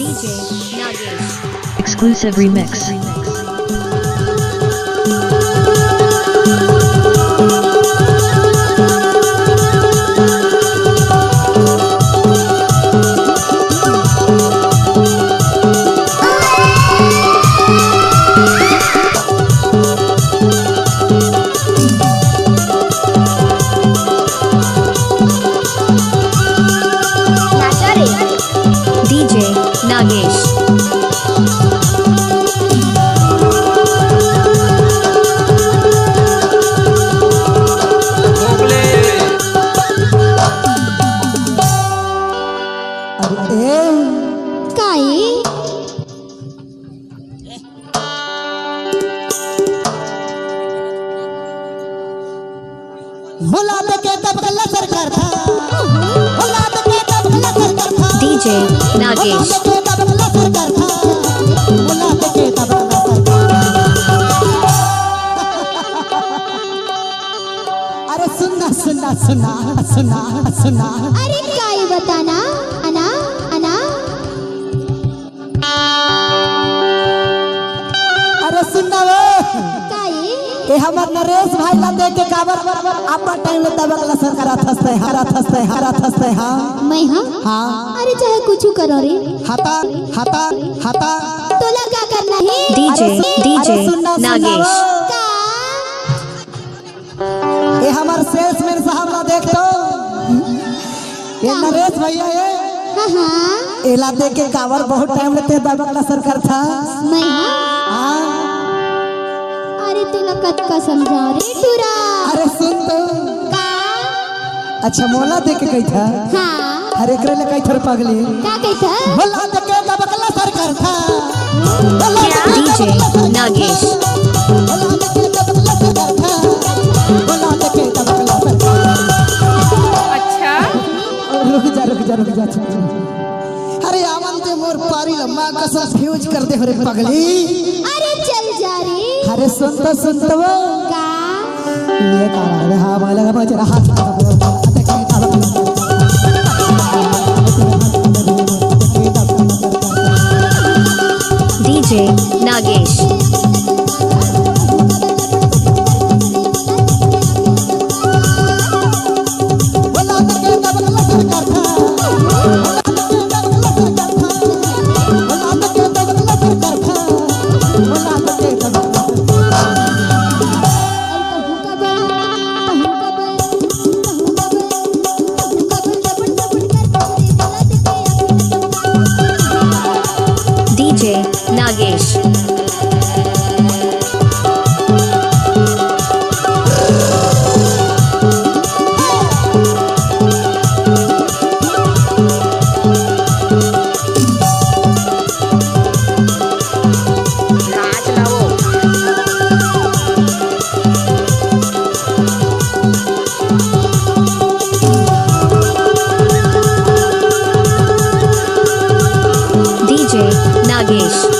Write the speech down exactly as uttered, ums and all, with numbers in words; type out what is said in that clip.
D J Nagesh. Exclusive remix. D J Nagesh. अरे, ए। काई? मुलाद के तबकला सरकार था। मुलाद के तबकला सरकार था। D J Nagesh. मुलाद के तबकला सरकार था। मुलाद के तबकला सरकार था। अरे सुनना, सुनना, सुनना, सुनना, सुनना। अरे काई बताना, अना, अना। अरे सुन ना वे। काई? ए हमर नरेश भाई ला देख के काबर अपन टाइम ले तबकला सरकार हंसते, हंसते, हंसते, हाँ। मैं हाँ? हाँ। अरे चाहे कुछ करो रे। हता, हता, हता। तोला का करना है? D J, अरे सुन, D J अरे सुन ना, सुन ना Nagesh. वे। का? ए हमर सेल्समैन साहब ला देख तो। ए का? नरेश भैया ए। हाँ, हाँ। एला देख के काबर बहुत टाइम ले ते दबकला सरकार था। मैं हाँ? हाँ। अरे तोला कतका समझा रे टुरा। अरे सुन तो। का? अच्छा मोला देख के कही था। हाँ। अरे एकरे ले कही थर पगली। का कही था? मोला देख के दबकला सरकार था। D J Nagesh. अच्छा। रुक जा, रुक जा, रुक जा, रुक जा। अरे आवन ते मोर पारी ला माँ कसम फ्यूज कर दे रे पगली। अरे चल जा रे। अरे सुन तो, सुन तो वो। का? ये का रे? हाँ, बोला, बोला, हाथ। D J Nagesh. D J Nagesh. D J Nagesh.